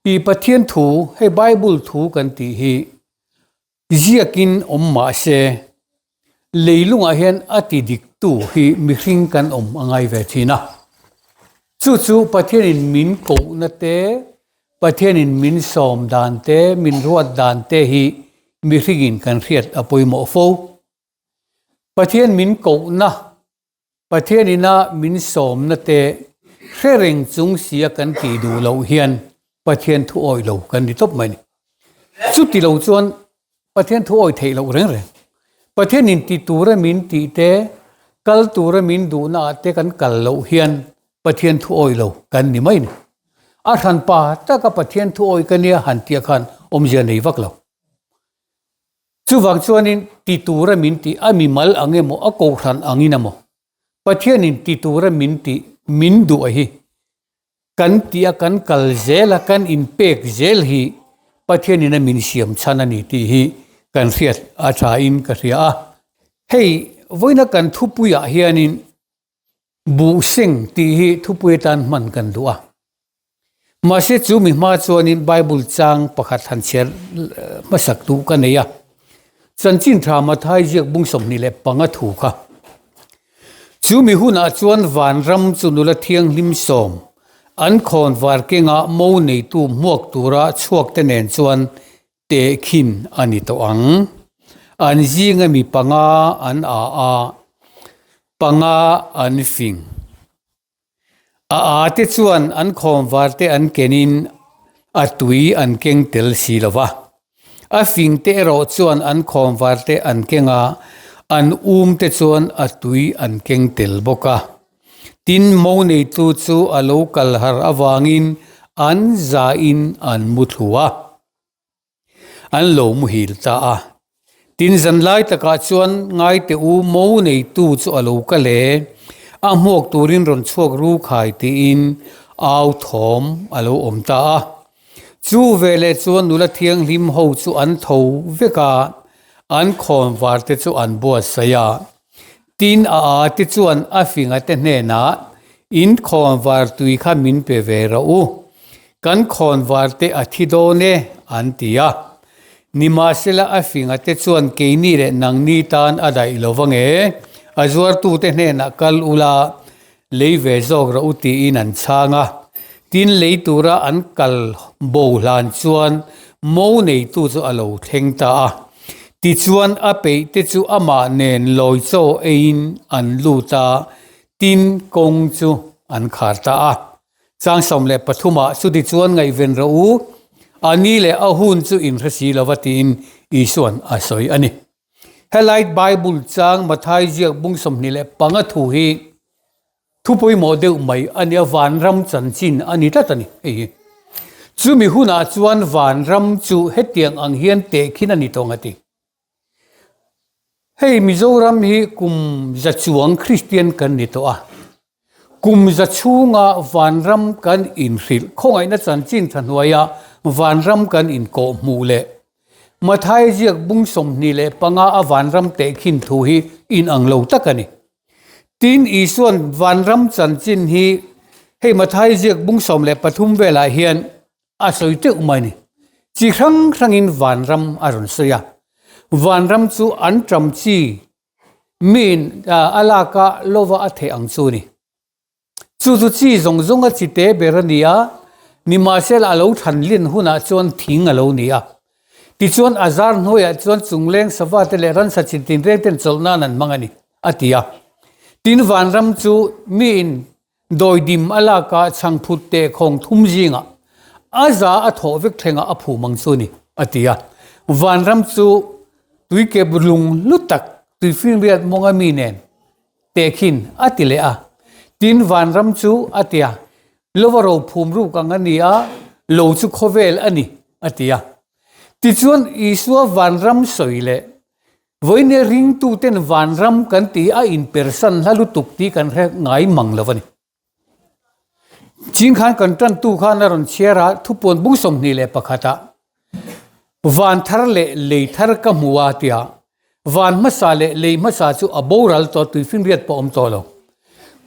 I Pathian thu, hei Bible thu kan tih hi ziakin awm mah se, leilungah hian a ti diktu hi mihring kan awm a ngai ve thin a. Chu chu Pathianin min kohna te, Pathianin min sawm dan te, min ruat dan te hi mihringin kan hriat a pawimawh fo. Pathian min kohna Pathian ina min sawmna te hre reng chung sia kan tih duh loh hian Pathian thu awih lo kan ni tawp mai a ni. Chuti lo chuan Pathian thu awih theih loh reng reng. Pathian in ti tura min tih te, kal tura min duhna ah te kan kal loh hian Pathian thu awih lo kan ni mai a ni. A hranpa taka Pathian thu awih ka nia han tih ah khan awmzia nei vak lo. Chuvang chuanin ti tura min tih a mimal ang emaw a kohhran angin emaw Pathianin ti tura min tih min duh a hi kan tih a kan kal zel a kan inpek zel hi Pathianin a min siam chhan a ni tih hi kan hriat a tha in ka hria a. Hei vawiina kan thupuiah hianin Buh seng tih hi thupui atan hman kan duh a. Mahse chu mi hma chuanin Bible chang pakhat han chhiar hmasak duh ka nei a. Chanchin tha Mathai ziak bung 25 thu kha. Chu mi hunah chuan vanram chu nula thianghlim sawm an khawn var kengah mo neitu hmuak tura chhuak te nen chuan Tehkhin a ni tawh ang. An zinga mi panga an a a, panga an fing. A a te chuan an khawmvar te an kenin a tui an keng tel si lo va. A fing te erawh chuan an khawmvar te an keng a, an um te chuan a tui an keng tel bawk a. Tin, mo neitu chu a lo kal har avangin an zain an mu thlu a. An lo muhil ta a. Tin, zan lai takah chuan ngaite u mo neitu chu a lo kal e, a hmuak turin rawn chhuak ru khai tiin au thawm a lo awm ta a. Chu veleh chuan nula thianghlim ho chu an tho vek a, an khawnvar te chu an buatsaih a. Tin, a a te chuan a finga te hnenah, In khawnvar tui kha min pe ve rawh u. Kan khawnvar te a thi dawn e, an ti a. Nimahsela a finga te chuan keini leh nangni tan a daih lo vang e, a zuartute hnenah kal ula, lei ve zawk rawh u tiin an chhang a. Tin, lei tura an kal bo hlan chuan mo neitu chu a lo thleng ta a. Tichuan a peih te chu amah nen lawi chaw eiin an lut a, tin kawng chu an khar ta a. Chang 13 ah chuti chuan ngaihven rawh u, a ni leh a hun chu inhre si lova tiin Isua'n a sawi a ni. Helai Bible chang Mathai ziak bung 25 thu hi thu pawimawh deuh mai a nia, vanram chanchin a ni tlat a ni hei hi. Chumi hunah chuan vanram chu hetiang ang hian tehkhin a ni tawng a ti. Hei Mizoram hi kum za chuang Kristian kan ni tawh a, kum za chhunga vanram kan inhrilh khawngaihna chanchin tha hnuaia vanram kan inkawh hmuh leh Mathai ziak bung 25 a vanram tehkhin thu hi inang lo tak a ni. Tin, Isua'n vanram chanchin hi hei Mathai ziak bung 13 velah hian a sawi teuh mai a ni. Chi hrang hrangin vanram a rawn sawi a. Vanram chu an ṭam chi miin a laka lova a theih ang chu a ni. Chu chu chi zawng zawng a chi te ber a ni a, nimahsela a lo than lin hunah chuan thing a lo ni a. Tichuan a zar hnuaiah chuan chungleng sava te leh ransa chi tinreng ten chawlh nan an hmang a ni, a ti a. Tin vanram chu miin dawidim a lak a chhangphut teh khawng thum zingah a za a thawh vek thlengah a phum ang chu a ni, a ti a. Vanram chu tuikep lung hlu tak tuifinriat mawnga mi nen Tehkhin a ti leh a. Tin, vanram chu a ti a, Lova ro phum ruk ang a ni a, lo chu khawvel a ni, a ti a. Tichuan, Isua vanram sawi leh vawinia ringtuten vanram kan tih a inpersan hla lutuk tih kan hre ngai mang lo a ni. Ching khan kan tantu khan a rawn chhiar a, thupuan bung 21 ah van thar leh lei thar ka hmu a tia van hmasa leh lei hmasa chu a boral tawh tuifinriat pawh awm tawh lo.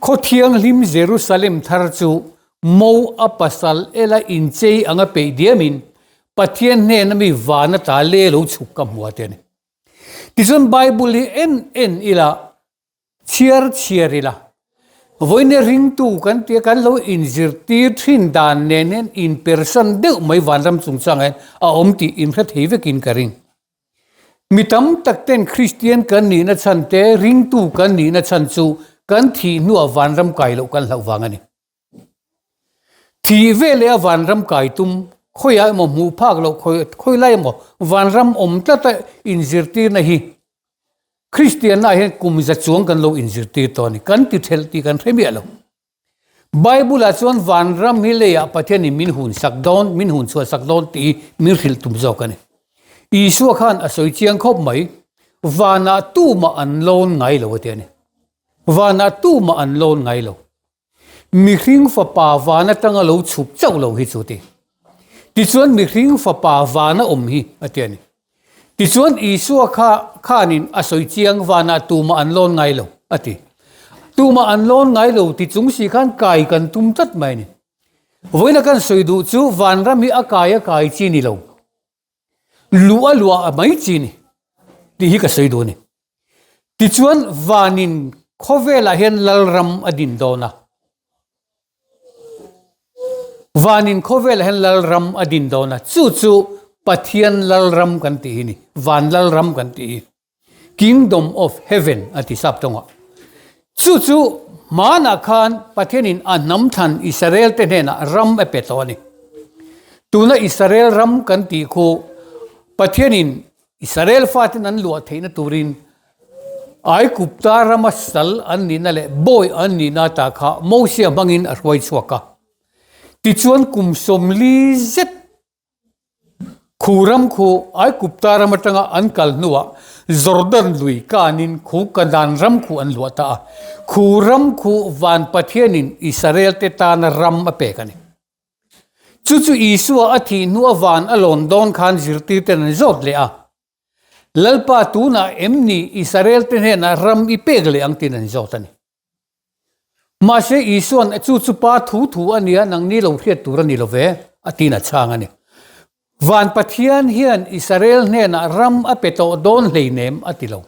Khaw thianghlim Jerusalem thar chu Mo a pasal ela inchei anga peih diamin Pathian hnena mi van ata le lo chhuk ka hmu a ti a ni. Tichuan Bible hi en en ila, chhiar chhiar ila, vawiin ringtu kan tia kan lo inzirtir thin dan nen hian inpersan deuh mai vanram chungchangah hian a awm tih inhre thei vekin ka ring. Mi tam tak ten Kristian kan nihna chhan te, ringtu kan nihna chhan chu kan thih hnuah vanram kai loh kan hlauh vang a ni. Thih veleh a vanram kai tum, khawiah emaw hmuh phak loh khawi khawi lai emaw vanram awm tlata inzirtirna hi Kristiannaah hian kum za chuang kan lo inzirtir tawh a ni. Kan ti thelh tih kan hre miah lo. Bible-ah chuan vanram hi leiah Pathianin min hun sak dawn, min hun chhuah sak dawn tih hi min hrilh tum zawk a ni. Isua khan a sawi chiang khawp mai, Vanah tumah an lawn ngai lo a ti a ni. Vanah tumah an lawn ngai lo. Mihring fapa van atanga lo chhuk chauh lo hi chu ti. Tichuan mihring fapa vana awm hi a ti a ni. Tichuan Isua kha khanin a sawi chiang vanah tumah an lawn ngai lo a ti. Tumah an lawn ngai lo ti chung si khan kai kan tum tlat mai a ni. Vawiina kan sawi duh chu vanram hi a kai a kai chi ni lo, luh a luah a mai chi ni tih hi ka sawi duh a ni. Tichuan vanin khawvelah hian Lalram a din dawn a. Vanin khawvelah hian Lalram a din dawn a, chu chu Pathian Lalram kan tih hi ni, Van Lalram kan tih hi. Kingdom of Heaven a ti sap tawngah. Chu chu hmanah khan Pathianin a hnam thlan Israel te hnenah ram a pe tawh a ni. Tuna Israel ram kan tih khu Pathianin Israel faten an luah theihna turin Aigupta rama sal an nihna leh bawi an nihna ata kha Mosia hmangin a hruai chhuak a. Tichuan kum 40 zet khu ram khu Aigupta ram atanga an kal hnuah Jordan lui kanin khu Kanaan ram khu an luah ta a. Khu ram khu van Pathianin Israel te tana ram a pek a ni. Chu chu Isua a thih hnu a van a lawn dawn khan zirtirten an zawt leh a. Lalpa tunah em ni Israel te hnenah ram i pek leh ang tiin an zawt a ni. Mahse Isua'n chu chu pa thu thu a nia nangni lo hriat tur a ni lo ve a tiin a chhang a ni. Van Pathian hian Israel hnenah ram a pe tawh dawn hleinem a ti lo.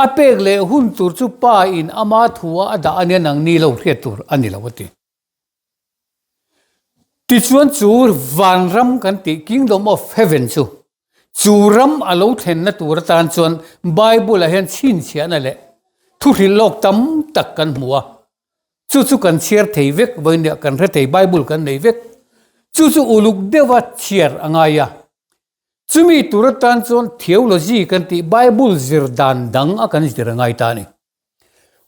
A pek leh hun tur chu pa in ama thua a dah a nia nangni lo hriat tur a ni lo a ti. Tichuan chu vanram kan tih Kingdom of Heaven chu chu ram a lo thlenna tur atan chuan Bible-ah hian chhinchhiahna leh thuhrilh lawk tam tak kan hmu a. Chu chu kan chhiar thei vek, vawinia kan hre thei Bible kan nei vek. Chu chu uluk deuha chhiar a ngai a. Chumi tur atan chuan theology kan tih Bible zir dan dang a kan zir a ngai ta a ni.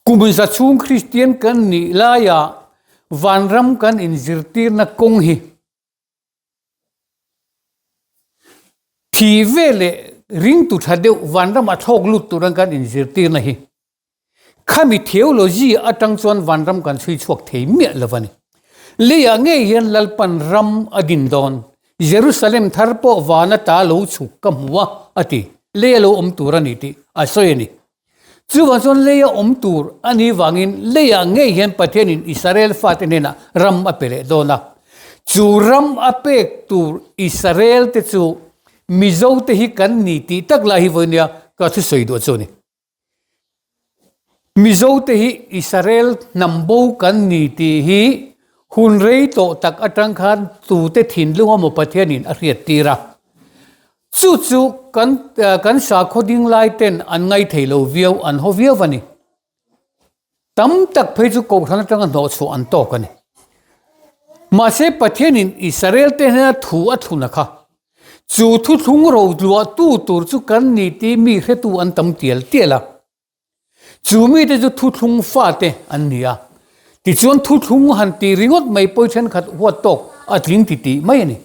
Kum za chhung Kristian kan nih laia vanram kan inzirtirna kawng hi thi ve leh ringtu tha deuh vanrama thlawk lut turan kan inzirtirna hi khami theology atang chuan vanram kan chhui chhuak thei miah lo a ni. Leiah ngei hian Lalpan ram a din dawn. Jerusalem thar pawh van ata lo chhuk ka hmu a, a ti. Lei a lo awm tur a ni tih a sawi a ni. Chuvang chuan leia awm tur a nih vangin leiah ngei hian Pathianin Israel fate hnenah ram a pe leh dawn a. Chu ram a pek tur Israel te chu Mizote hi kan ni tih tak lai hi vawinia ka thusawi duh chu a ni. Mizote hi Israel hnam bo kan ni tih hi hun rei tawh tak atang khan tute thinlung emaw Pathianin a hriattir a. Chu chu kan kan sakhaw ding lai ten an ngai thei lo viau, an haw viau a ni. Tam tak phei chu Kohhran atanga hnawhchhuah an tawk a ni. Mahse Pathianin Israel te hnena thu a thlun a kha. Chu thuthlung rotluahtu tur chu kan ni tih mi hretu an tam tial tial a. Chu mite chu thuthlung fate an ni a, tichuan thuthlung han ti ringawt mai pawi thenkhat huat tawk a tling ti tih mai a ni.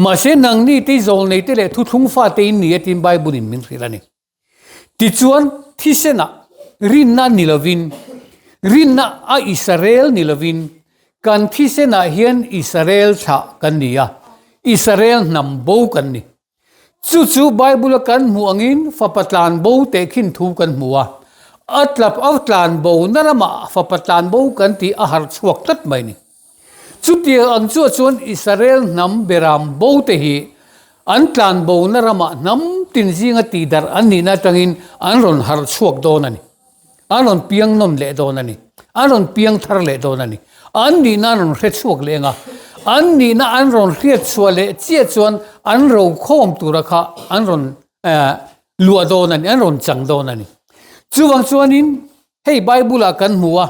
Mahse nangni te zawlneite leh thuthlung fate in ni a tiin Bible in min hrilh a ni. Tichuan thisenah rinna ni lovin, rinna a Israel ni lovin, kan thisenah hian Israel thlah kan ni a, Israel hnam bo kan ni. Chu chu Bible-a kan hmuh angin fapa tlan bo teh khin thu kan hmu a. A tlap a tlan bo na ramah fapa tlan bo kan tih a harh chhuak tlat mai a ni. Chutiang ang chuah chuan Israel hnam beram bo te hi an tlan bo na ramah hnam tin zinga tihdarh an nihna atangin an rawn harh chhuak dawn a ni. An rawn piang nawn leh dawn a ni. An rawn piang thar leh dawn a ni. An nihna an rawn hre chhuak leh ang a. An nihna an rawn hriat chhuah leh chiah chuan an rokhawm tura kha an rawn luah dawn a ni, an rawn chang dawn a ni. Chuvang chuanin hei Bible-ah kan hmu a.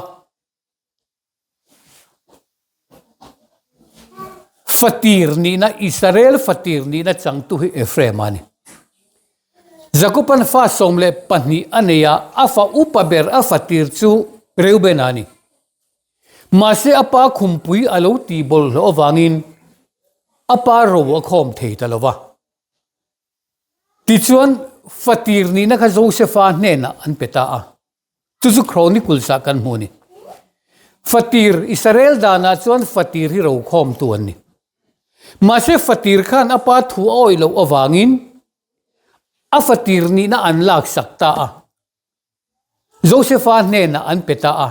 Fatir nihna, Israel fatir nihna changtu hi Ephraim a ni. Jakoban fa 12 a nei a, a fa upa ber a fatir chu Reuben a ni. Mahse a pa khumpui a lo tih bawlhhlawh avangin a pa ro a khawm thei ta lo va. Tichuan fatir nihna kha Josefa hnenah an pe ta a. Chu chu Chronicles ah kan hmu a ni. Fatir, Israel danah chuan fatir hi rokhawmtu an ni. Mahse fatir khan a pa thu a awih loh avangin a fatir nihna an laksak ta a. Josefa hnenah an pe ta a.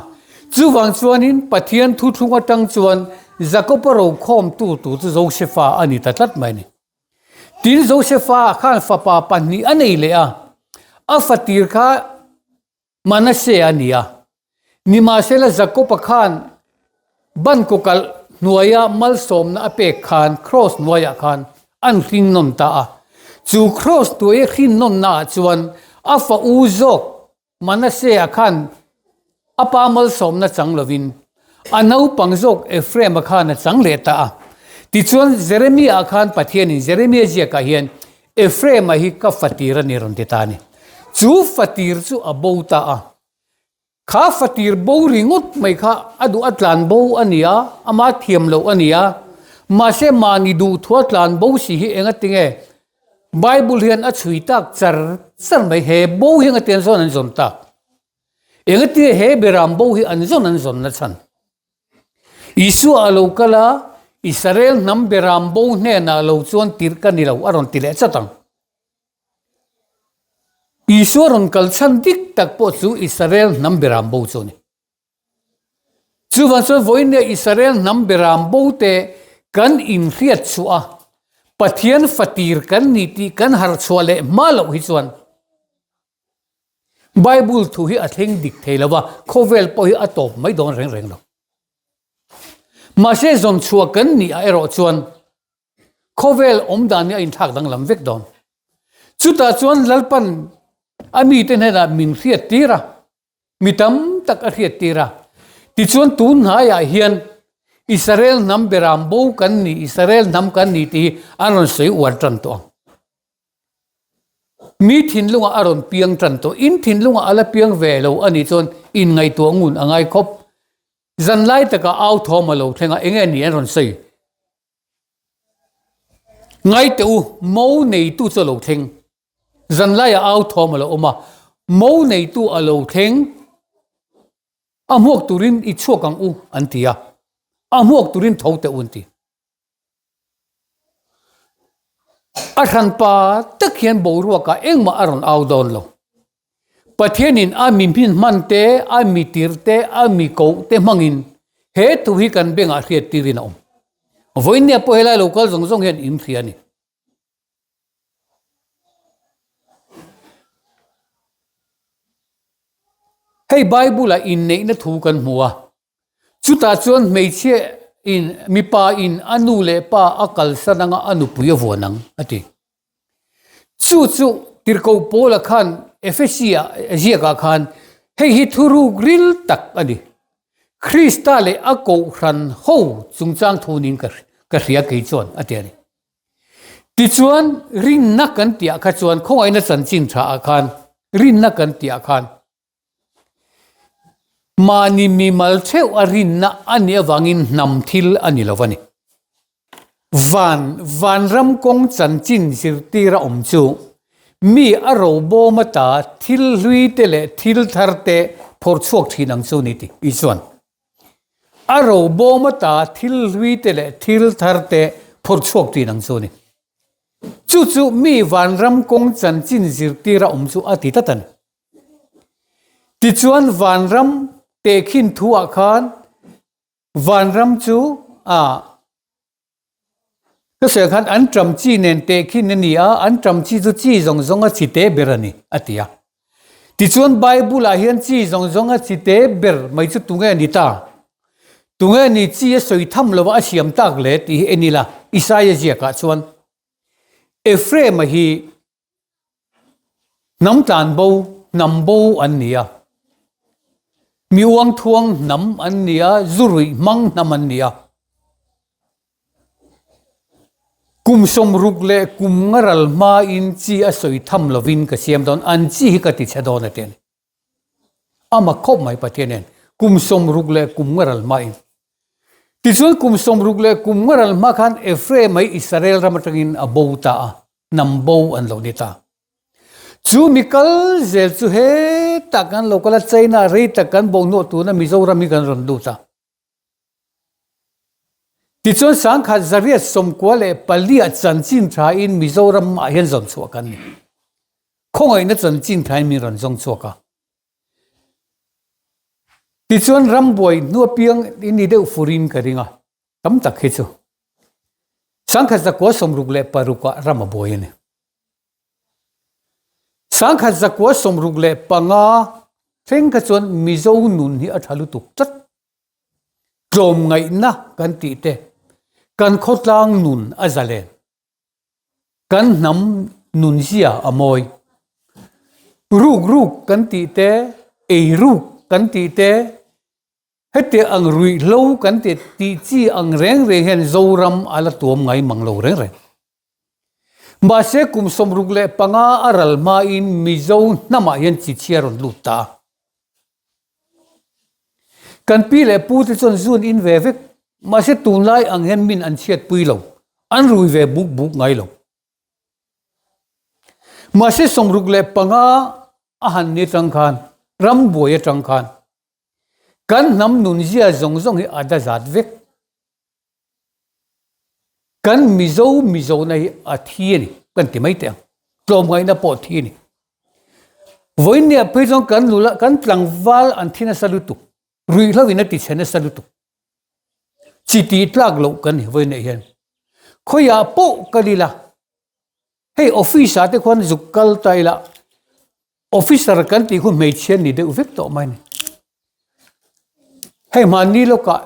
Chuvang chuanin Pathian thuthlung atang chuan Jakoba rokhawmtu tur chu Josefa a ni ta tlat mai a ni. Tin Josefa khan fapa pahnih a nei leh a, a fatir kha Manase a ni a. Nimahsela Jakoba khan ban kawkalh hnuaia malsawmna a pek khan kraws hnuaiah khan an hring nawn ta a. Chu kraws hnuaia hrin nawnnaah chuan a fa u zawk Manase-a khan a pa malsawmna chang lovin a naupang zawk Ephraim-a khan a chang leh ta a. Tichuan, Jeremia-a khan Pathianin Jeremia ziakah hian Ephraim-a hi ka fatir a ni rawn ti ta a ni. Chu fatir chu a bo ta a. Kha fatir bo ringawt mai kha a duh a tlan bo a ni a, ama thiam loh a ni a. Mahse, mahni duhthua tlan bo si hi engatinge Bible hian a chhui tak char char mai, he bo hi engati an zawn an zawn tak? Engati he beram bo hi an zawn an zawn na chhan? Isua a lo kal a, Israel hnam beram bo hnenah lo chuan tirh ka ni lo a rawn ti leh chat ang. Isua rawn kal chhan dik tak pawh chu Israel hnam beram bo chu a ni. Chuvang chuan vawiin nia Israel hnam beram bo te kan inhriat chhuah a, Pathian fatir kan ni tih kan harh chhuah leh hma loh hi chuan Bible thu hi a thleng dik thei lo va, khawvel pawh hi a tawp mai dawn reng reng lo. Mahse zawn chhuah kan nih ah erawh chuan khawvel awm dan hi a inthlak danglam vek dawn. Chutah chuan Lalpan a mite hnenah min hriat tir a. Mi tam tak a hriat tir a. Tichuan tun hnaiah hian Israel hnam beram bo kan ni, Israel hnam kan ni tih hi an rawn sawi uar tan tawh ang. Mi thinlungah a rawn piang tan tawh. In thinlungah a la piang ve lo a nih chuan inngaihtuah ngun a ngai khawp. Zanlai takah au thawm a lo thleng a, enge ni an rawn sawi? Ngai teh u, mo neitu chu a lo thleng. Zanlaiah au thawm a lo awm a, mo neitu a lo thleng, a hmuak turin i chhuak ang u an ti a, a hmuak turin tho teh u an ti. A hranpa tak hian boruakah engmah a rawn au dawn lo. Pathianin a mi hmin hman te, a mi tir te, a mi koh te hmangin he thu hi kan bengah hriat tirin a awm. Vawiinnia pawh helai lo kal zawng zawng hian in hria a ni. Hei Bible-ah inneihna thu kan hmu a, chutah chuan hmeichhia in mipa in a nu leh pa a kalsan anga a nupui a vuan ang a ti. Chu chu Tirhkoh Paula khan Efesia ziakah khan hei hi thuruk ril tak a ni. Krista leh a kohhran ho chungchang thu niin ka hria kei chuan a ti a ni. Tichuan, rinna kan tihah kha chuan khawngaihna chanchin thaah khan rinna kan tihah khan mahni mimal theuh a rinna a nih avangin hnam thil a ni lo a ni. Van, vanram kawng chanchin zirtir a awm chu mi a robawm ata thil hlui te leh thil thar te phawrh chhuak thin ang chu ni ti Isuan. A robawm ata thil hlui te leh thil thar te phawrh chhuak thin ang chu a ni. Chu chu mi vanram kawng chanchin zirtira awm chu a ti tlat a ni. Tichuan vanram tehkhin thu ah khan vanram chu a ka sawi khan an ṭam chi nen tehkhin a ni a, an ṭam chi chu chi zawng zawng a chi te ber a ni a ti a. Tichuan Bible ah hian chi zawng zawng a chi te ber mai chu tunge a ni ta? Tunge ni chi a sawi tham lova a siam tak le tih hi en ila Isaia ziakah chuan Ephraim-a hi Hnam tlan bo, hnam bo an ni a. Mi uangthuang hnam an ni a, zu ruih hmang hnam an ni a. Kum sawmruk leh kum ngaral hmain chi a sawi tham lovin ka siam dawn, an chi hi ka ti chhe dawn a ti a ni. A mak khawp mai Pathian hian kum 60 leh kum ngaral hmain. Tichuan kum 60 leh kum ngaral hma khan Ephraim hi Israel ram atangin a bo ta a, hnam bo an lo ni ta. Chu mi kal zel chu hetah kan lo kal a, China rei tak kan bo hnuah tuna Mizoram hi kan rawn lut a. Tichuan sangkhat zariat 94 chanchin thain Mizoram ah hian zawn chhuah kan ni. Khawngaihna chanchin thain min rawn zawng chhuak a. Tichuan rambuai hnu apiang in ni deuh furin ka ring a, tam tak hi chu. 1966 ah ram a buai a ni. 1965 thleng kha chuan Mizo nun hi a tha lutuk tlat. Tlawmngaihna kan tih te, kan khawtlang nun a zalen. Kan hnam nunzia a mawi. Ruk ruk kan tih te, ei ruk kan tih te, Hetiang ang ruihhlo kan ti tih chi ang reng reng hian Zoram a la tuam ngai mang lo reng reng. Mahse kum 65 a ral hmain Mizo hnamah hian chi chhia rawn lut ta a. Kan pi leh pu te chuan zun in ve vek, mahse tunlai ang hian min an chhiatpui lo, an rui ve buk buk ngai lo. Mahse 65 a han ni atang khan, rambuai atang khan, Kan hnam nunzia zawng zawng hi a da zat vek. Kan Mizo Mizona hi a thi a ni, kan ti mai teh ang. Tlawmngaihna pawh a thi a ni. Vawiinniah phei chuan kan nula, kan tlangval an thi nasa lutuk, ruihhlo in a ti chhe nasa lutuk. Chi tih tlak loh kan ni vawiinniah hian. Khawiah pawh kal ila, hei office ah te khuan zuk kal ta ila, Officer kan tih khu hmeichhia ni deuh vek tawh mai a ni. Hei hmanni lawkah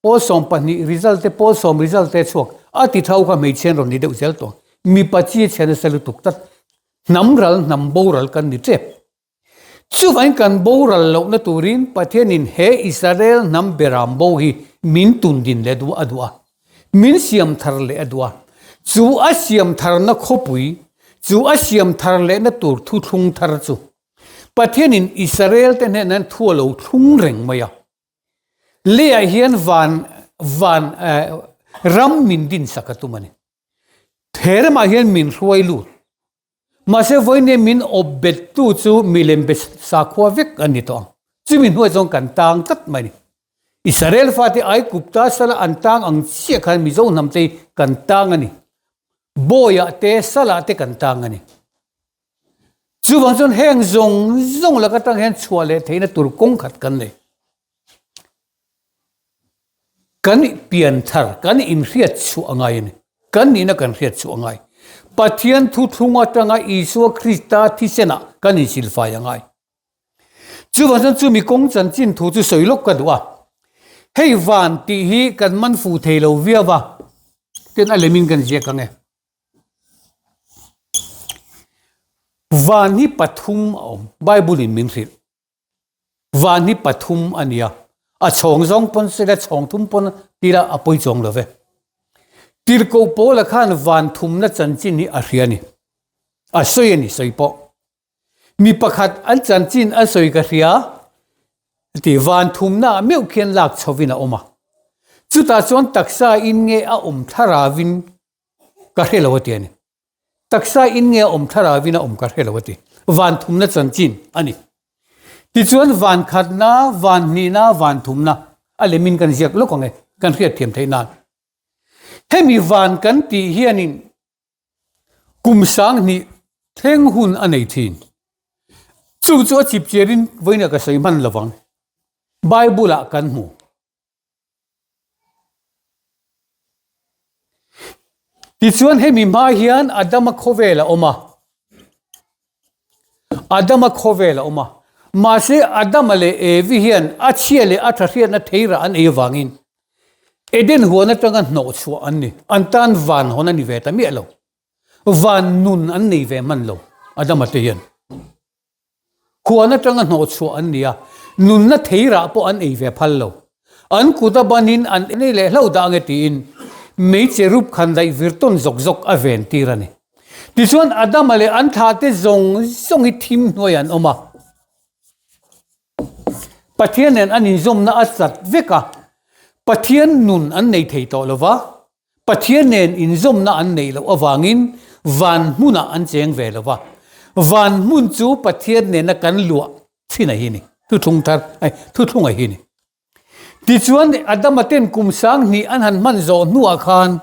pawl 12 result te pawl sawm result te chhuak a ti thau kha hmeichhia an rawn ni deuh zel tawh. Mipa chi a chhia nasa lutuk tlat. Hnam ral hnam boral kan ni tep. Chuvangin kan boral lohna turin Pathianin he Israel hnam beram bo hi min tun din leh duh a duh a. Min siam thar leh a duh a, chu a siam tharna khawpui, chu a siam thar lehna tur thuthlung thar chu Pathianin Israel te hnenah hian thu a lo thlung reng mai a. Leiah hian van van ram min dinsak a tum a ni. He ramah hian min hruai lut. Mahse vawiin min awp bettu chu milem be sakhua vek an ni tawh ang. Chumi hnuai chuan kan tang tlat mai a ni. Israel fate Aigupta sala an tang ang chiah khan Mizo hnam te hi kan tang a ni. Bawiah te salah te kan tang a ni. Chuvang chuan heng zawng zawng lak atang hian chhuah leh theihna tur kawng khat kan nei. Kan pian thar, kan inhriat chhuah a ngai a ni. Kan nihna kan hriat chhuah a ngai. Pathian thuthlung atanga Isua Krista thisenah kan insilfai a ngai. Chuvang chuan chumi kawng chanchin thu chu sawi lawk ka duh a. Hei van tih hi kan man fuh thei lo viau a, tin a lemin kan ziak ang e. Van hi pathum a awm, Bible in min hrilh. Van hi pathum a ni a, a chhawng zawng pawn sela chhawng thum pawn tila a pawi chuang lo ve. Tirhkoh Paula khan van thumna chanchin hi a hria a ni. A sawi a ni sawi pawh. Mi pakhat an chanchin a sawi ka hria ti van thumna ah meuh khian lak chhovin a awm a. Chutah chuan taksa in nge a awm thlaravin ka hre lo a ti a ni. Taksa in nge a awm thlarauin a awm ka hre lo a ti. Van thumna chanchin a ni. Tichuan van khatna, van hnihna, van thumna a lemin kan ziak lawk ang e, kan hriat thiam theih nan. Hemi van kan tih hianin kum 2000 thleng hun a nei thin. Chung chu a chipchiarin vawiinah ka sawi hman lovang. Bible-ah kan hmu. Tichuan hemi hma hian Adama khawvel a awm a. Adama khawvel a awm a. Mahse Adama leh Evi hian a chhia leh a tha hriatna theirah an ei avangin Eden huan atanga hnawhchhuah an ni. An tan van hawn a ni ve ta miah lo. Van nun an nei ve hman lo Adama te hian. Huan atanga hnawhchhuah an ni a, nunna theirah pawh an ei ve phal lo. An kut a banin an ei leh hlo dah ange tiin mei cherub khan daih vir tawn zawk zawk a ven tir a ni. Tichuan Adama leh an thlahte zawng zawng hi thim hnuaiah an awm a. Pathian nen an inzawmna a chat vek a, Pathian nun an nei thei tawh lo va, Pathian nen inzawmna an neih loh avangin van hmunah an cheng ve lo va, van hmun chu Pathian nena kan luah thin a hi ni, thuthlung thar, ai, thuthlung a hi ni. Tichuan, Adama ten kum 2000 an han hman zawh hnuah khan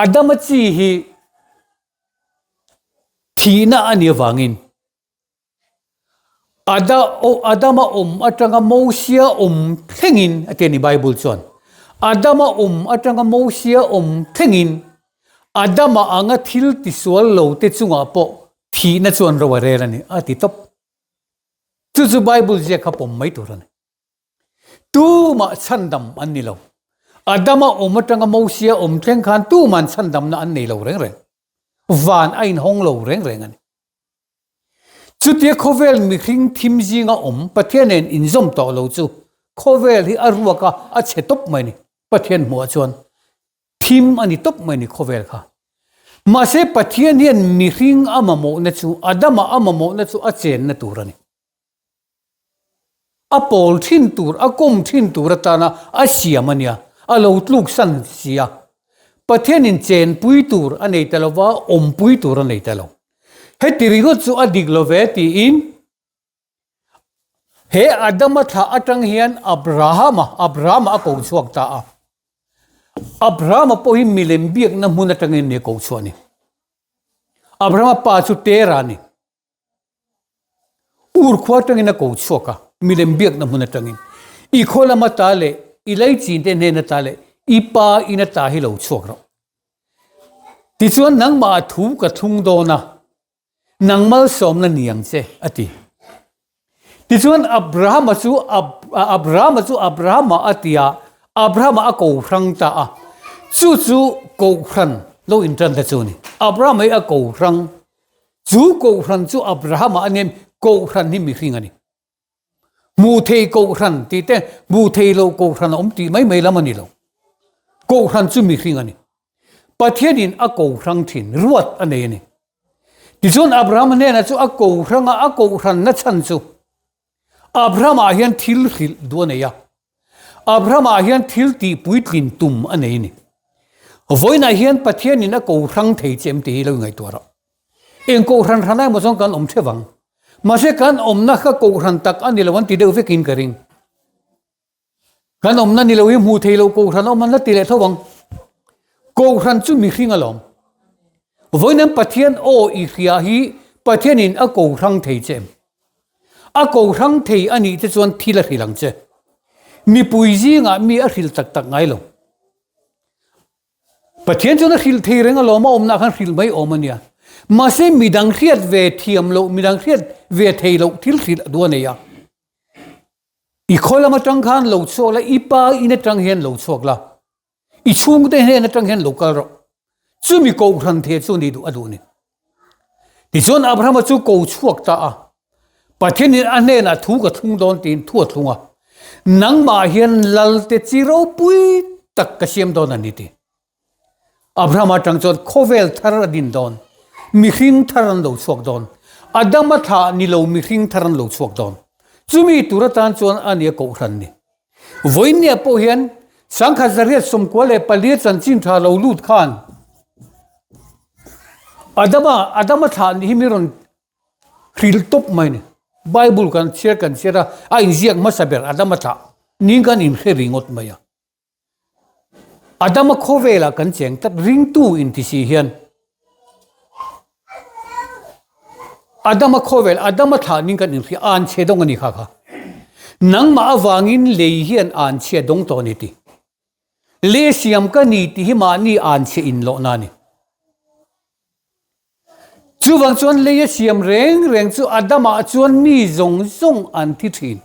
Adama chi hi thihna a nih avangin Ada Adama awm atanga Mosia awm thlengin a ti a ni Bible chuan. Adama awm atanga Mosia awm thlengin Adama anga thil tisual lo te chungah pawh thihna chuan ro a rel a ni a ti tawp. Chu chu Bible ziak kha pawm mai tur a ni. Tumah chhandam an ni lo. Adama awm atanga Mosia awm thleng khan tuman chhandamna an nei lo reng reng. Van a inhawng lo reng reng a ni. Chutia khawvel mihring thim zinga awm Pathian nen inzawm tawh lo chu khawvel hi a ruak a, a chhe tawp mai a ni. Pathian hmuhah chuan thim a ni tawp mai a ni khawvel kha. Mahse Pathian hian mihring a mamawhna chu, Adama a mamawhna chu a chenna tur a ni. A pawl thin tur, a kawm thin tur atana a siam a nia, a lo tluksan si a. Pathianin chenpui tur a nei ta lo va, awmpui tur a nei ta lo. Heti ringawt chu a dik lo ve tiin he Adama thlah atang hian Abrahama, Abrahama a ko chhuak ta a. Abrahama pawh hi milem biakna hmun atangin ni a ko chhuah a ni. Abrahama pa chu Tera a ni. Ur khua atangin a ko chhuak a, milem biakna hmun atangin. I khaw lama ta leh i leichin te hnen ata leh i pa in ata hi lo chhuak rawh. Tichuan nangmah ah thu ka thlung dawn a, nang malsawmna ni ang che, a ti. Tichuan Abrahama chu Abrahama chu Abrahama a ti a, Abrahama a ko hrang ta a. Chu chu Kohhran lo intan ta chu a ni. Abrahama hi a ko hrang. Chu Kohhran chu Abrahama a nia, Kohhran hi mihring a ni. Hmuh thei Kohhran tih te, hmuh thei loh Kohhran a awm tih mai mai lam a ni lo. Kohhran chu mihring a ni. Pathianin a ko hrang thin, ruat a nei a ni. Tichuan Abrahama hnenah chu a ko hrang a, a Kohhranna chhan chu Abrahama hian thil hrilh duh a nei a. Abrahama hian thil tih puitlin tum a nei a ni. Vawiinah hian Pathianin a ko hrang thei che em tih hi lo ingaihtuah rawh. Eng kohhran hran emaw chuan kan awm theuh ang. Mahse kan awmna kha kohhran tak a ni lo an ti deuh vekin ka ring. Kan awmna ni lo hi hmuh theih loh kohhran a awm an la ti leh tho ang. Kohhran chu mihring alawm. Vawiin Pathian aw i hria hi Pathianin a ko hrang thei che em? A ko hrang thei a nih te chuan thil a hrilh ang che. Mipui zingah mi a hrilh tak tak ngai lo. Pathian chuan a hrilh thei reng alawm, a awmna khan hrilh mai awm a nia. Mahse midang hriat ve thiam loh, midang hriat ve thei loh thil hrilh a duh a nei a. I khaw lam atang khan lo chhuak la, i pa in atang hian lo chhuak la, i chhungte hnen atang hian lo kal rawh. Chumi kohhran thei chu ni duh a duh ni. Tichuan Abrahama chu ko chhuak ta a, Pathianin a hnenah thu ka thlung dawn tiin thu a thlung a, Nangmah hian lalte chi ropui tak ka siam dawn a ni ti. Abrahama atang chuan khawvel thar a din dawn, mihring thar an lo chhuak dawn, Adama thlah ni lo mihring thar an lo chhuak dawn. Chumi tur atan chuan a nia kohhran ni. Vawinia pawh hian 1994 chanchin tha lo lut khan Adama Adama thlah nih hi mi rawn hril tawp mai ni. Bible kan chhiar kan chhiar a, a inziak hmasa ber Adama thlah ning kan inhre ringawt mai a. Adama khawvelah kan cheng tlat ringtu inti si hian. Adama khawvel, Adama thlah ning kan inhria, anchhe dawng a ni kha kha. Nangmah avangin lei hian anchhia dawng tawh a ni ti. Le siam ka ni tih hi mahni anchhe inlawhna a ni. Chuvang chuan lei a siam reng reng chu Adamah chuan mi zawng zawng an thi thin.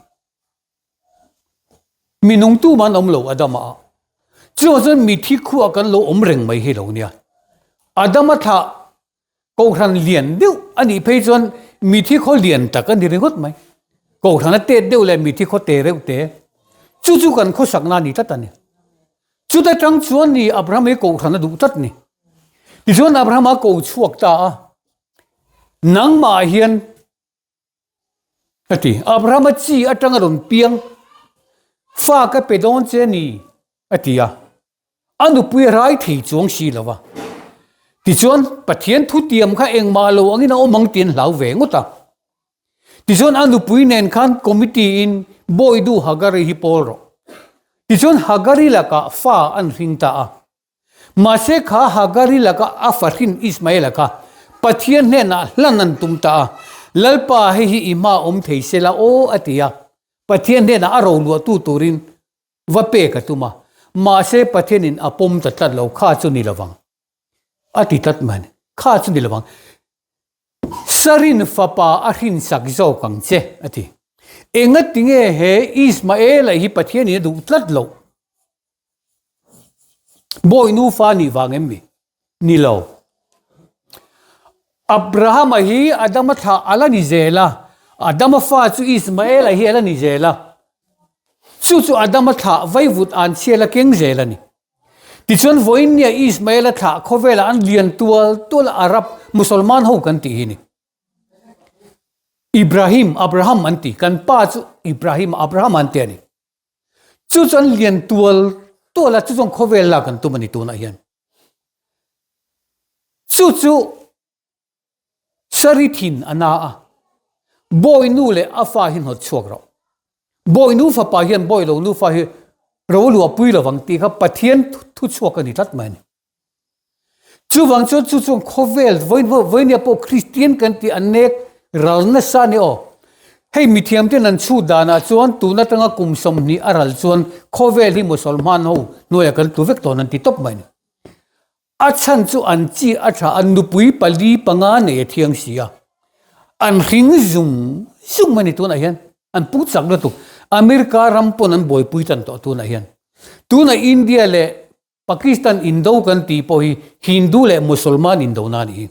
Mi nungtu mah an awm lo Adama ah. Chuvang chuan mithi khuah kan lo awm reng mai hi lo nia. Adama thlah Kohhran lian deuh a nih phei chuan mithi khaw lian tak a ni ringawt mai. Kohhran a tet deuh leh mithi khaw te reuh te. Chu chu kan khawsakna a ni tlat a ni. Chuta tang chuan ni Abraham hi kohhran a duh tlat ni. Tichuan Abraham a ko chhuak ta a, Nangmah hian A ti. Abrahama chi atanga rawn piang, Fa ka pe dawn che ni, a ti a. A nupui a rai thei chuang si lo va. Tichuan, Pathian thutiam kha engmah lo angin a awm ang tih an hlau ve ngawt a. Tichuan, a nupui nen khan committee in Bawidu Hagari hi pawl rawh. Tichuan, Hagari lakah fa an hring ta a. Mahse kha Hagari laka a fahrin Ismaela kha Pathian hnenah hlan an tum ta a, Lalpa hei hi i hma awm thei se la aw a ti a, Pathian hnenah a roluahtu turin va pek a tum a, mahse Pathianin a pawm ta tlat lo, kha chu ni lovang a ti tlat mai a ni, kha chu ni lovang. Sarin fapa a hrinsak zawk ang che a ti. Engatinge he Ismaela hi Pathianin a duh tlat loh? Bawi nufa nih vang em mi? Ni lo. Abrahama hi Adama thlah a la ni zel a, Adama fa chu Ismaela hi a la ni zel a. Chu chu Adama thlah vaivut an chhial a keng zel a ni. Tichuan vawiin nia Ismaela thlah khawvelah an lian tual tual a Arab Musalman ho kan tih hi ni. Ibrahim, Abraham an ti. Kan pa chu Ibrahim, Abraham an ti a ni. Chu chuan lian tual tual a, chu chuan khawvel lak an tum a ni tunah hian. Chu chu Sari thin a na a, bawi nu leh a fa hi hnawt chhuak rawh. Bawi nu fapa hian bawi lo nu fa hi ro luahpui lovang tih kha Pathian thu chhuak a ni tlat mai a ni. Chuvang chuan chu chuan khawvel vawinia pawh Kristian kan tih an nek ral nasa a ni aw. Hei mithiam ten an chhut danah chuan tun atanga kum 20 a ral chuan khawvel hi Musalman ho hnuaiah kan tlu vek tawn an ti tawp mai a ni. A chhan chu an chi a tha a, nupui pali panga nei a thiang si a, an hring zung zung mai a ni tunah hian an pung chak lutuk. America ram pawn an buaipui tan tawh tunah hian. Tunah India leh Pakistan indo kan tih pawh hi Hindu leh Musalman indona a nih hi.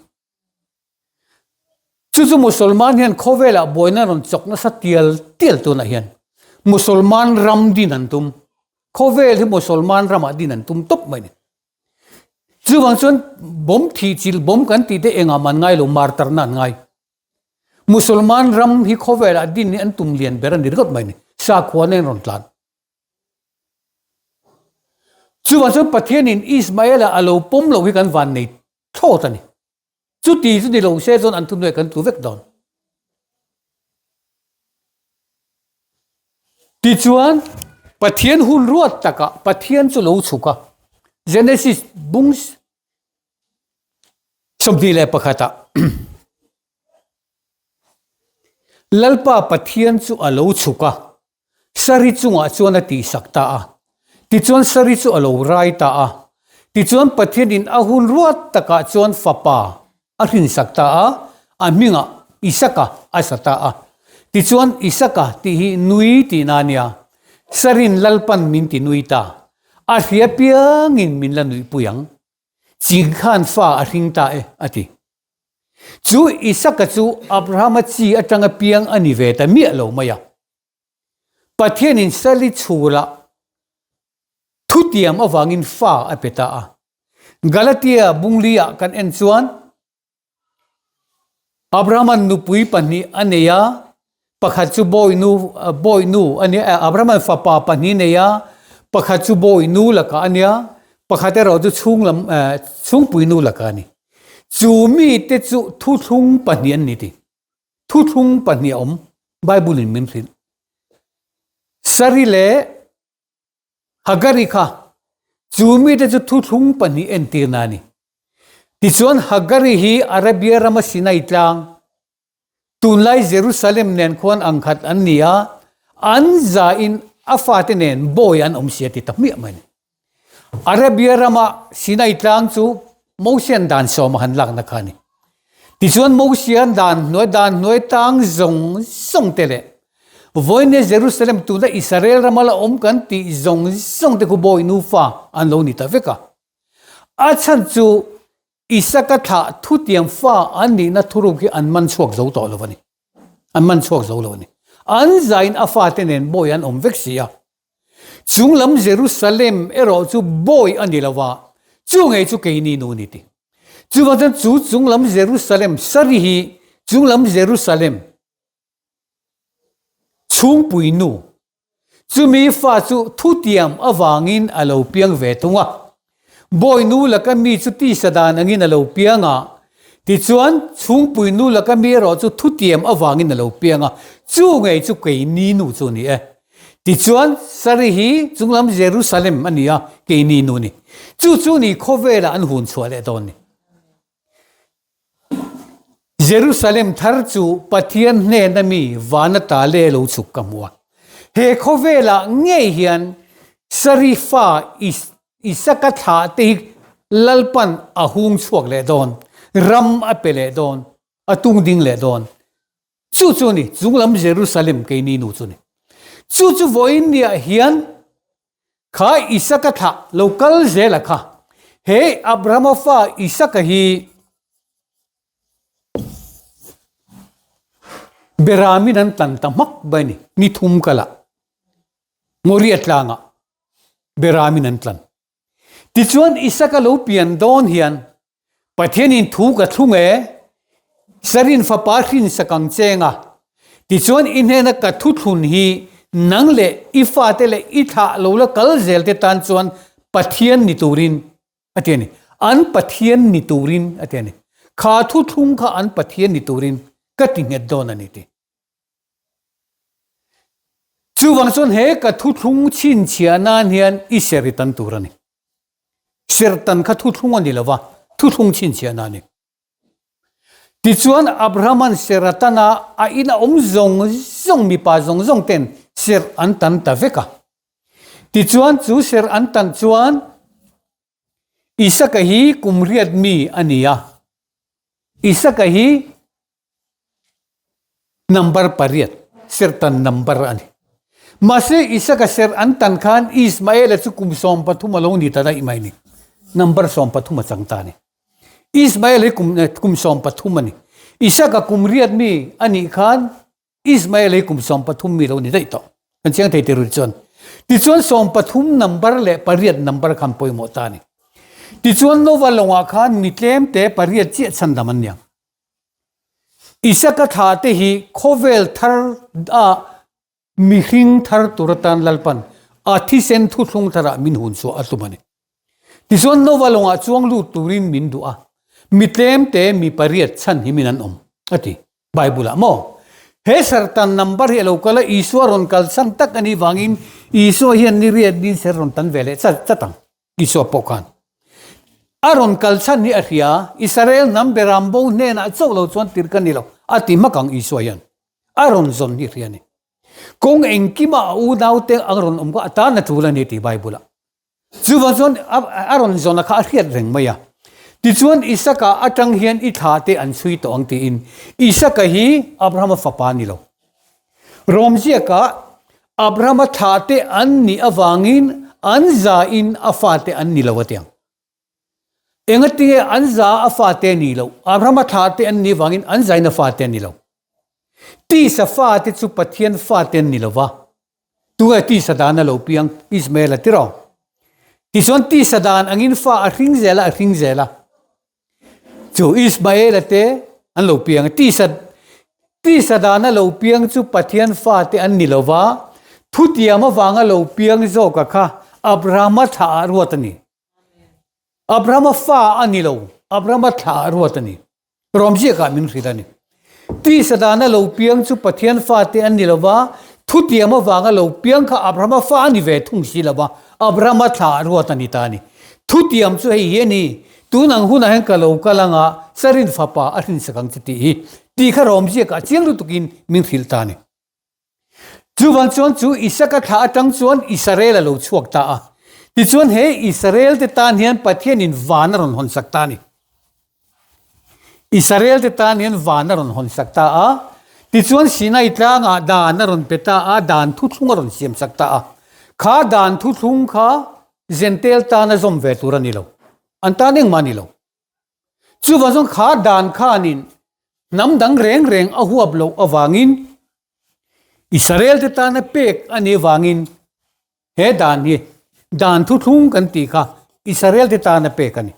Chu chu Musalman hian khawvelah buaina rawn chawk nasa tial tial tunah hian Musalman ram din an tum. Khawvel hi Musalman ramah din an tum tawp mai a ni. Chuvang chuan bomb thih chilh bomb kan tih te engah mah an ngai lo, martarna an ngai. Musalman ram hi khawvelah din hi an tum lian ber a ni ringawt mai a ni. Sakhua nen rawn tlan. Chuvang chuan Pathianin Ismaela a lo pawm loh hi kan van nei thlawt a ni. Chuti chu ni lo se chuan an thuhnuai kan tlu vek dawn. Tichuan Pathian hun ruat takah Pathian chu lo chhuk a, Genesis bung 21 ah Lalpa Pathian chu a lo chhuk a, Sari chungah chuan a tihsak ta a. Tichuan Sari chu a lo rai ta a. Tichuan Pathianin a hun ruat takah chuan fapa a hrinsak ta a, a hmingah Isaka a sa ta a. Tichuan Isaka tih hi nui tihna a nia. Sarin Lalpan min ti nui ta. A hria piangin min la nuihpui ang. Ching khan fa a hring ta e, a ti. Chu Isaka chu Abrahama chi atanga piang a ni ve ta miah lo mai a. Pathianin Sali chhura thutiam avangin fa a pe ta a. Galatia bungli-ah kan en chuan Abrahama'n nupui pahnih a nei a, pakhat chu bawinu bawinu a nia, Abrahama'n fapa pahnih a nei a, pakhat chu bawinu lakah a nia, pakhat erawh chu chhunglam chhungpuinu lakah a ni. Chu mite chu thuthlung pahnih an ni ti. Thuthlung pahnih a awm, Bible-in min hrilh. Sari leh Hagari kha chu mite chu thuthlung pahnih entirna a ni. Tichuan Hagari hi Arabia rama Sinai tlang. Tunlai Jerusalem nen khuan angkhat an ni a, an zain a fate nen bawi an awm si a ti ta hmiah mai a ni. Arabia rama Sinai tlang chu Mosian dan sawma han lakna kha a ni. Tichuan Mosian dan hnuai dan hnuai tlang zawng zawng te leh vawinia Jerusalem tuna Israel rama la awm kan tih zawng zawng te khu bawi nufa an lo ni ta vek a. A chhan chu Isaka thlah thutiang fa an nihna thuruk hi an man chhuak zo tawh lo a ni. An man chhuak zo lo a ni. An zain a fate nen bawi an awm vek si a. Chunglam Jerusalem erawh chu bawi a ni lo va, chu ngei chu keini nu a ni ti. Chuvang chuan chu chunglam Jerusalem sari hi chunglam Jerusalem chhungpui nu Chumi fa chu thutiam avangin a lo piang ve thung a. Bawi nu laka mi chu tisa dan angin a lo piang a, tichuan chhungpui nu laka mi erawh chu thutiam avangin a lo piang a, chu ngei chu keini nu chu a ni e. Tichuan Sari hi chunglam Jerusalem a ni a, keini nu a ni. Chu chu ni khawvelah an hun chhuah leh dawn a ni. Jerusalem thar chu Pathian hnena mi vana ta le lo chhuk ka hmu a. He khawvelah ngei hian Sari fa Isaka thlah te hi Lalpan a hung chhuak leh dawn, ram a pe leh dawn, a tung ding leh dawn. Chu chu a ni, chunglam Jerusalem keini nu chu a ni. Chu chu vawiin niah hian Kha Isaka thlah lo kal zela kha he Abrahama fa Isaka hi Beramin an tlan ta hmak mai a ni, ni thum kalah Moria tlangah Beramin an tlan. Tichuan Isaka lo pian dawn hian Pathianin thu ka thlung e, Sarin fapa hrinsak ang cheng a, tichuan i hnena ka thuthlun hi nang leh i fate leh i thlah lo la kal zel te tan chuan Pathian ni turin a ti a ni. An Pathian ni turin a ti a ni. Kha thuthlung kha an Pathian ni turin ka ti nghet dawn a ni ti. Chuvang chuan he ka thuthlung chhinchhiah nan hian i seri tan tur a ni. Sertan kha thuthlung a ni lo va, thuthlung chhinchhiahna a ni. Tichuan Abrahama'n Seratana a ina awm zawng zawng mipa zawng zawng ten ser an tan ta vek a. Tichuan chu ser an tan chuan Isaka hi kum riat mi a ni a. Isaka hi Number pariat, sertan number a ni. Mahse Isaka ser an tan khan Ismaela chu kum 13 a lo ni ta daih mai ni. Number 13 a chang ta a ni. Ismael hi kum kum 13 a ni. Isaka kum riat mi a nih khan Ismael hi kum 13 mi lo ni daih tawh. Kan chiang thei tirul chuan. Tichuan 13 number leh pariat number khan pawimawh ta a ni. Tichuan Nova lawngah khan mi tlem te pariat chiah chhandam an niang. Isaka thla te hi khawvel thar a mihring thar tur atan Lalpan a thisen thuthlung tharah min hun chhuah a tum a ni. Tichuan Nova lawngah chuang lut turin min duh a, mi tlem te mi pariat chhan hi min an awm a ti. Bible ah maw? He sertan number hi a lo kal a, Isua rawn kal chhan tak a nih vangin Isua hian ni riat nin ser rawn tan ve leh chat chat ang. Isua pawh khan a rawn kal chhan hi a hria, Israel hnam beram bo hnenah chauh lo chuan tir ka ni lo a ti hmak ang Isua hian a rawn zawn hi a hria a ni. Kawng engkima a unaute a rawn awm kha a tan a tul a ni tih Bible ah. Chuvang chuan a rawn zawna kha a hriat reng mai a. Tichuan Isaka atang hian i thla te an chhui tawh ang tiin Isaka hi Abrahama fapa a ni lo. Rom ziakah Abrahama thla te an nih avangin an zain a fate an ni lo a tiang. Engatinge an za a fate a ni lo? Abrahama thla te an nih avangin an zain a fate a ni lo. Tisa fate chu Pathian fate an ni lo va. Tunge tisa dan a lo piang? Ismael a ti rawh. Tichuan tisa dan angin fa a hring zel a, a hring zel a. Chu Ismaela te an lo piang a, tisa tisa dana lo piang chu Pathian fate an ni lo va, thutiam avanga lo piang zawka kha Abrahama thlah ah ruat a ni. Abrahama fa a ni lo, Abrahama thlah ah ruat a ni. Rawmziakah min hrilh a ni. Tisa dana lo piang chu Pathian fate an ni lo va, thutiam avanga lo piang kha Abrahama fa a ni ve thung si lo va, Abrahama thla ah ruat a ni ta a ni. Thutiam chu hei hi a ni, tun ang hunah hian ka lo kal anga Sarin fapa a hrinsak ang che tih hi. Tih kha rawmziakah chiang lutukin min hrilh ta a ni. Chuvang chuan chu Isaka thlah atang chuan Israel a lo chhuak ta a. Tichuan he Israel te tan hian Pathianin van a rawn hawnsak ta a ni. Israel te tan hian van a rawn hawnsak ta a. Tichuan Sinai tlangah dan a rawn pe ta a, dan thuthlung a rawn siamsak ta a. Kha dan thuthlung kha Jentail tan a zawm ve tur a ni lo. An tan engmah a ni lo. Chuvang chuan kha dan khanin hnam dang reng reng a huap loh avangin Israel te tana pek a nih avangin he dan hi dan thuthlung kan tih kha Israel te tana pek a ni.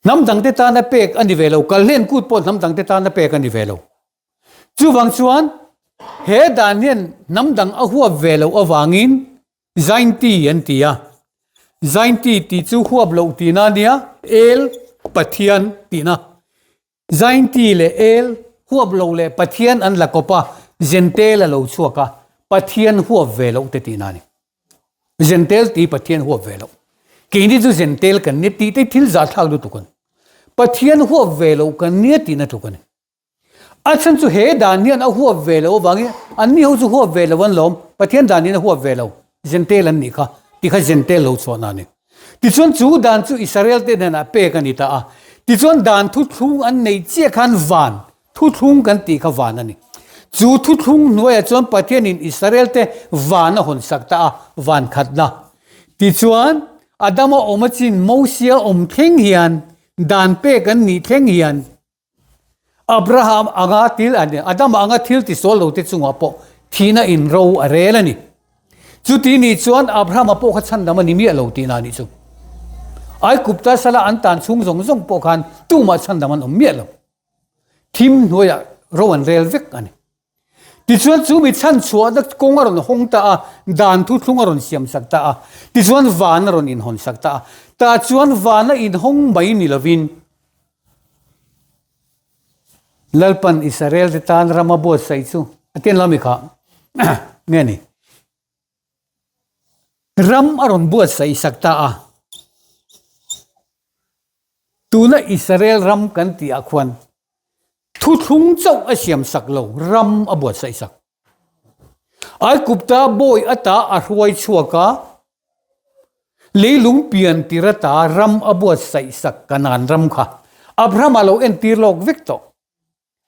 Hnam dang te tana pek a ni ve lo, kalhlen kut pawh hnam dang te tana pek a ni ve lo. Chuvang chuan he dan hian hnam dang a huap ve loh avangin Zainti an ti a. Zainti tih chu huap loh tihna a nia, El, Pathian tihna. Zainti leh El, huap loh leh Pathian an la kawp a, Zentel a lo chhuak a, Pathian huap ve loh te tihna a ni. Zentel tih Pathian huap ve loh. Keini chu Zentel kan nia tih te thil zahthlak lutuk a ni. Pathian huap ve loh kan nia tihna tluk a ni. A chhan chu he dan hian a huap ve lo avangin anni ho chu huap ve lo an lawm, Pathian dan hian a huap ve lo, Jentail an nih kha, ti kha Jentail lo chhuahna a ni. Tichuan chu dan chu Israel te hnenah pek a ni ta a, tichuan dan thuthlung an neih chiah khan van thuthlung kan tih kha van a ni. Chu thuthlung hnuaiah chuan Pathianin Israel te van a hawn sak ta a, van khatna. Tichuan Adama awm achin Mosia awm thleng hian dan pek an nih thleng hian, Abraham anga thil a ni, Adama anga thil tisual lo te chungah pawh thihna in ro a rel a ni. Chuti nih chuan Abrahama pawh kha chhandam a ni miah lo tihna a nih chu. Aigupta sala an tan chhung zawng zawng pawh khan tumah chhandam an awm miah lo. Thim hnuaiah ro an rel vek a ni. Tichuan chu mi chhanchhuahna kawng a rawn hawng ta a, dan thuthlung a rawn siamsak ta a, tichuan van a rawn inhawnsak ta a. Tah chuan van a inhawng mai ni lovin Lalpan Israel te tan ram a buatsaih chu a tian lo mi kha nge ni? Ram a rawn buatsaih sak ta a. Tuna Israel ram kan tih ah khuan thuthlung chauh a siam sak lo, ram a buatsaih sak. Aigupta bawi ata a hruai chhuak a, leilung pian tir ata ram a buatsaih sak Kanaan ram kha Abraham a lo entir lawk vek tawh.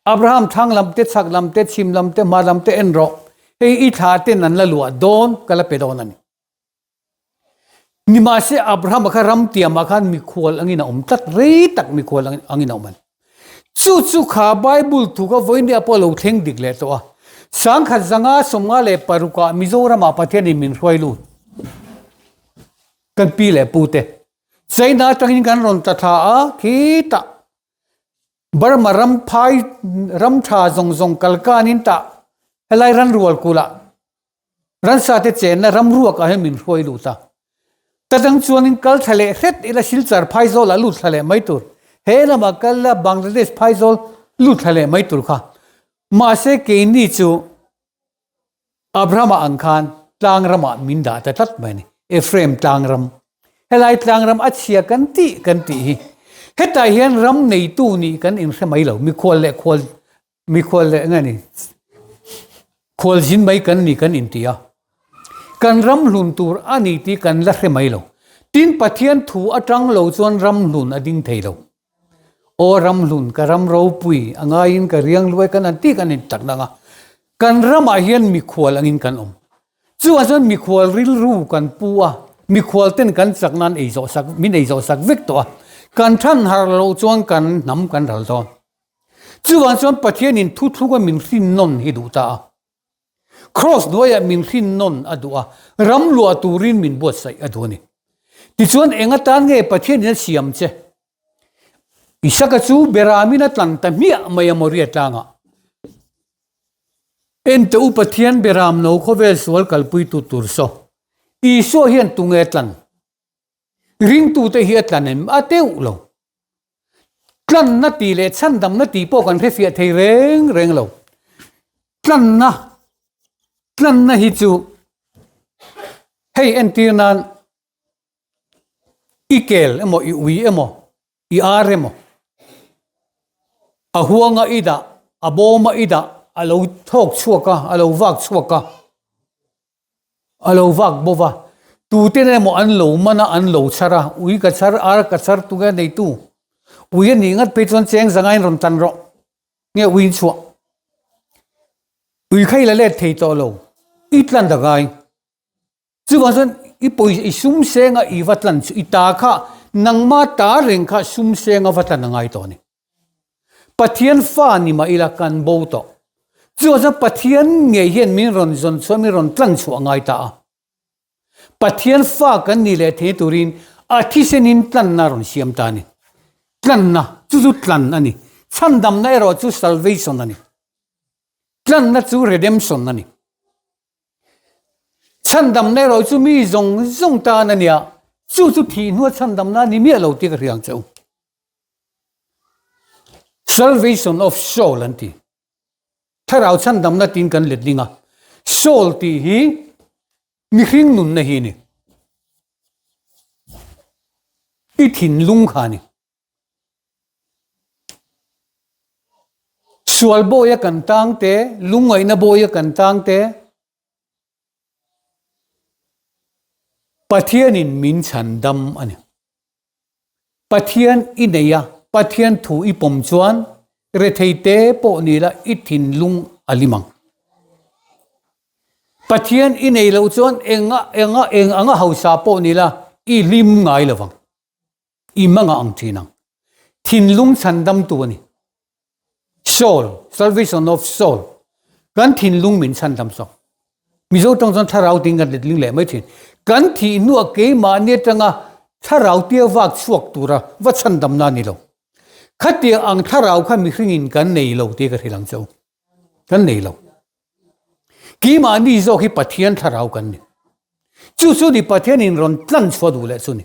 Abraham thlang lam te, chhak lam te, chhim lam te, hma lam te en rawh, hei i thla ten an la luah dawn ka la pe dawn a ni. Nimahse Abraham-a kha ram tiamah khan mikhual angin a awm tlat, rei tak mikhual angin a awm a ni. Chu chu kha Bible thu kha vawinia pawh a lo thleng dik leh tawh a. Sangkhat zanga 56 ah Mizoramah Pathianin min hruai lut. Kan pi leh pu te. China atangin kan rawn tla thla a, khitah Burma ram phai ram tha zawng zawng kalkanin tah helai ranrual kulah Ransa te chenna ram ruak ah hian min hruai lut a. Ta dang chuanin kal thla leh hret ila Silchar phaizawl ah lut thla leh mai tur. He lamah kal la Bangladesh phaizawl lut thla leh mai tur kha. Mahse keini chu Abraham-a ang khan tlang ramah min dah ta tlat mai a ni. Ephraim tlang ram. Helai tlang ram a chhia kan tih kan tih hi. Hetah hian ram neitu nih kan inhre mai lo. Mikhual leh khual Mikhual leh nge ni? Khualzin mai kan ni kan inti a. Kan ram hlun tur a ni tih kan la hre mai lo. Tin, Pathian thu atang lo chuan ram hlun a ding thei lo. Aw ram hlun, ka ram ropui, a ngaiin ka riang luai kan han tih kan intak dang a. Kan ramah hian mikhual angin kan awm. Chuvang chuan mikhual rilru kan pu a, mikhual ten kan chak nan ei zawh sak, min ei zawh sak vek tawh a. Kan than har loh chuan kan hnam kan ral dawn. Chuvang chuan Pathianin thuthlunga min hrin nawn hi duh ta a. Kraws hnuaiah min hrin nawn a duh a, ram luah turin min buatsaih a duh a ni. Tichuan eng atan nge Pathianin a siam che? Isaka chu Beramin a tlang ta hmiah mai a Moria tlangah. Ente u Pathian Beram no khawvel sual kalpuitu tur saw. Isua hian tunge tlan? Ringtute hi a tlan em? A teuh lo. Tlanna tih leh chhandamna tih pawh kan hrefiah thei reng reng lo. Tlanna, tlanna hi chu hei entir nan i kel emaw i ui emaw i ar emaw. A huanga i dah, a bawma i dah, a lo thawk chhuak a, a lo vak chhuak a, a lo vak bo va. Tuten emaw an lo man a, an lo chhar a, ui ka chhar, ar ka chhar tunge neitu? Ui a nih ngat phei chuan cheng zangain rawn tan rawh. Nge uiin chhuah? Ui kha i la let thei tawh lo, i tlan ta ngai. Chuvang chuan i pawisa i sum senga i va tlan chu i ta kha nangma ta reng kha sum senga va tlan a ngai tawh a ni. Pathian fa ni mah ila kan bo tawh. Chuvang chuan Pathian ngei hian min rawn zawn chhuah min rawn tlan chhuah a ngai ta a. Pathian fa kan nih leh thei turin a thisenin tlanna a rawn siam ta a ni. Tlanna chu chu tlan a ni. Chhandamna erawh chu salvation a ni. Tlanna chu redemption a ni. Chhandamna erawh chu mi zawng zawng tan a nia, chu chu thih hnua chhandamna a ni miah lo tih ka hria ang che u. Salvation of soul an ti. Thlarau chhandamna tiin kan let ding a. Soul tih hi mihring nunna hi a ni. I thinlung kha a ni. Sual bawia kan tang te, lungngaihna bawia kan tang te, Pathianin min chhan dam a ni. Pathian i nei a, Pathian thu i pawm chuan rethei te pawh ni la i thinlung a lim ang. Pathian i nei loh chuan enga enga eng anga hausa pawh ni la i hlim ngai lo vang. I manga ang thin ang. Thinlung chhandamtu a ni. Soul, salvation of soul. Kan thinlung min chhandam zawk. Mizo tawng chuan thlarau tiin kan letling leh mai thin. Kan thih hnuah keimahni atanga thlarau tia vak chhuak tura va chhandamna a ni lo. Khatiang ang thlarau kha mihringin kan nei lo tih ka hrilh ang che u. Kan nei lo. Keimahni zawk hi Pathian thlarau kan ni. Chu chu ni Pathianin rawn tlan chhuah duh leh chu ni.